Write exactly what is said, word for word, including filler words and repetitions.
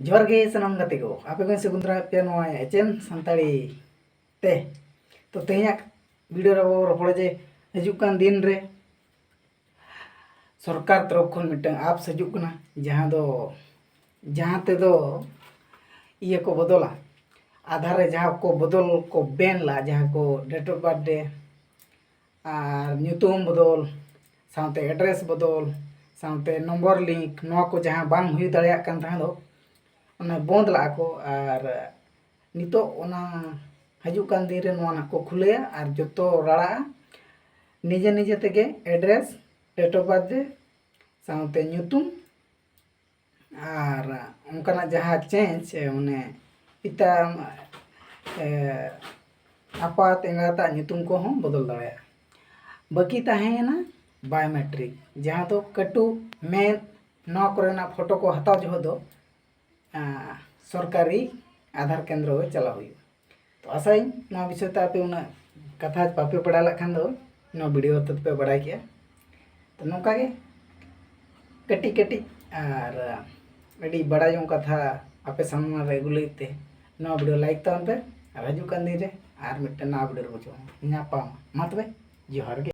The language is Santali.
ᱡᱚᱦᱟᱨ ᱜᱮ ᱥᱟᱱᱟᱢ ᱜᱟᱛᱮ ᱠᱚ, ᱟᱯᱮ ᱠᱚᱧ ᱥᱟᱹᱜᱩᱱ ᱫᱟᱨᱟᱢᱮᱫ ᱯᱮᱭᱟ ᱱᱚᱣᱟ ᱮᱪ ᱮᱱ ᱥᱟᱱᱛᱟᱲᱤ ᱛᱮ᱾ ᱛᱚ, ᱛᱮᱦᱮᱧᱟᱜ ᱵᱷᱤᱰᱤᱭᱳ ᱨᱮ ᱟᱵᱚ ᱨᱚᱯᱚᱲᱟ ᱡᱮ ᱦᱤᱡᱩᱜ ᱠᱟᱱ ᱫᱤᱱ ᱨᱮ ᱥᱚᱨᱠᱟᱨ ᱛᱚᱨᱚᱯ ᱠᱷᱚᱱ ᱢᱤᱫᱴᱟᱝ ᱮᱯᱥ ᱦᱤᱡᱩᱜ ᱠᱟᱱᱟ, ᱡᱟᱦᱟᱸ ᱫᱚ, ᱡᱟᱦᱟᱸ ᱛᱮᱫᱚ ᱤᱭᱟᱹ ᱠᱚ ᱵᱚᱫᱚᱞᱟ, ᱟᱫᱷᱟᱨ ᱨᱮ ᱡᱟᱦᱟᱸ ᱠᱚ ᱵᱚᱫᱚᱞ ᱠᱚ ᱵᱮᱱ ᱞᱟ, ᱡᱟᱦᱟᱸ ᱠᱚ ᱰᱮᱴ ᱚᱯᱷ ᱵᱟᱨᱛᱷ ᱰᱮ ᱟᱨ ᱧᱩᱛᱩᱢ ᱵᱚᱫᱚᱞ, ᱥᱟᱶᱛᱮ ᱮᱰᱨᱮᱥ ᱵᱚᱫᱚᱞ, ᱥᱟᱶᱛᱮ ᱱᱚᱢᱵᱚᱨ ᱞᱤᱝᱠ, ᱱᱚᱣᱟ ᱠᱚ ᱡᱟᱦᱟᱸ ᱵᱟᱝ ᱦᱩᱭ ᱫᱟᱲᱮᱭᱟᱜ ᱠᱟᱱ ᱛᱟᱦᱮᱸ ᱫᱚ, ᱚᱱᱟ ᱵᱚᱱᱫ ᱞᱟᱜᱼᱟ ᱠᱚ᱾ ᱟᱨ ᱱᱤᱛᱚᱜ ᱚᱱᱟ ᱦᱤᱡᱩᱜ ᱠᱟᱱ ᱫᱤᱱ ᱨᱮ ᱱᱚᱣᱟ ᱱᱟᱜ ᱠᱚ ᱠᱷᱩᱞᱟᱹᱭᱟ ᱟᱨ ᱡᱚᱛᱚ ᱨᱟᱲᱟᱜᱼᱟ᱾ ᱱᱤᱡᱮ ᱱᱤᱡᱮ ᱛᱮᱜᱮ ᱮᱰᱨᱮᱥ, ᱰᱮᱴ ᱚᱯᱷ ᱵᱟᱨᱛᱷ ᱰᱮ, ᱥᱟᱶᱛᱮ ᱧᱩᱛᱩᱢ ᱟᱨ ᱚᱱᱠᱟᱱᱟᱜ ᱡᱟᱦᱟᱸ ᱪᱮᱧᱡᱽ, ᱢᱟᱱᱮ ᱯᱤᱛᱟ, ᱮ, ᱟᱯᱟᱛ ᱮᱸᱜᱟᱛᱟᱜ ᱧᱩᱛᱩᱢ ᱠᱚᱦᱚᱸ ᱵᱚᱫᱚᱞ ᱫᱟᱲᱮᱭᱟᱜᱼᱟ᱾ ᱵᱟᱹᱠᱤ ᱛᱟᱦᱮᱸᱭᱮᱱᱟ ᱵᱟᱭᱳᱢᱮᱴᱨᱤᱠ, ᱡᱟᱦᱟᱸ ᱫᱚ ᱠᱟᱹᱴᱩᱵ, ᱢᱮᱫ, ᱱᱚᱣᱟ ᱠᱚᱨᱮᱱᱟᱜ ᱯᱷᱳᱴᱳ ᱠᱚ ᱦᱟᱛᱟᱣ ᱡᱚᱦᱚᱜ ᱫᱚ, ᱟ, ᱥᱚᱨᱠᱟᱨᱤ ᱟᱫᱷᱟᱨ ᱠᱮᱱᱫᱨᱚ ᱜᱮ ᱪᱟᱞᱟᱣ ᱦᱩᱭᱩᱜᱼᱟ᱾ ᱛᱚ, ᱟᱥᱟᱭᱟᱹᱧ ᱱᱚᱣᱟ ᱵᱤᱥᱚᱭ ᱛᱮ ᱟᱯᱮ ᱩᱱᱟᱹᱜ ᱠᱟᱛᱷᱟ ᱵᱟᱯᱮ ᱵᱟᱲᱟᱭ ᱞᱮᱫ ᱠᱷᱟᱱ ᱫᱚ ᱱᱚᱣᱟ ᱵᱷᱤᱰᱤᱭᱳ ᱦᱚᱛᱮ ᱛᱮᱯᱮ ᱵᱟᱲᱟᱭ ᱠᱮᱜᱼᱟ᱾ ᱛᱚ, ᱱᱚᱝᱠᱟ ᱜᱮ ᱠᱟᱹᱴᱤᱡ ᱠᱟᱹᱴᱤᱡ ᱟᱨ ᱟᱹᱰᱤ ᱵᱟᱲᱟᱭ ᱡᱚᱝ ᱠᱟᱛᱷᱟ ᱟᱯᱮ ᱥᱟᱢᱟᱝ ᱨᱮ ᱟᱹᱜᱩ ᱞᱟᱹᱜᱤᱫ ᱛᱮ ᱱᱚᱣᱟ ᱵᱷᱤᱰᱤᱭᱳ ᱞᱟᱭᱤᱠ ᱛᱟᱵᱚᱱ ᱯᱮ, ᱟᱨ ᱦᱤᱡᱩᱜ ᱠᱟᱱ ᱫᱤᱱ ᱨᱮ ᱟᱨ ᱢᱤᱫᱴᱮᱱ ᱱᱟᱣᱟ ᱵᱷᱤᱰᱤᱭᱳ ᱨᱮᱵᱚᱱ ᱧᱟᱯᱟᱢᱟ᱾ ᱢᱟ ᱛᱚᱵᱮ, ᱡᱚᱦᱟᱨ ᱜᱮ᱾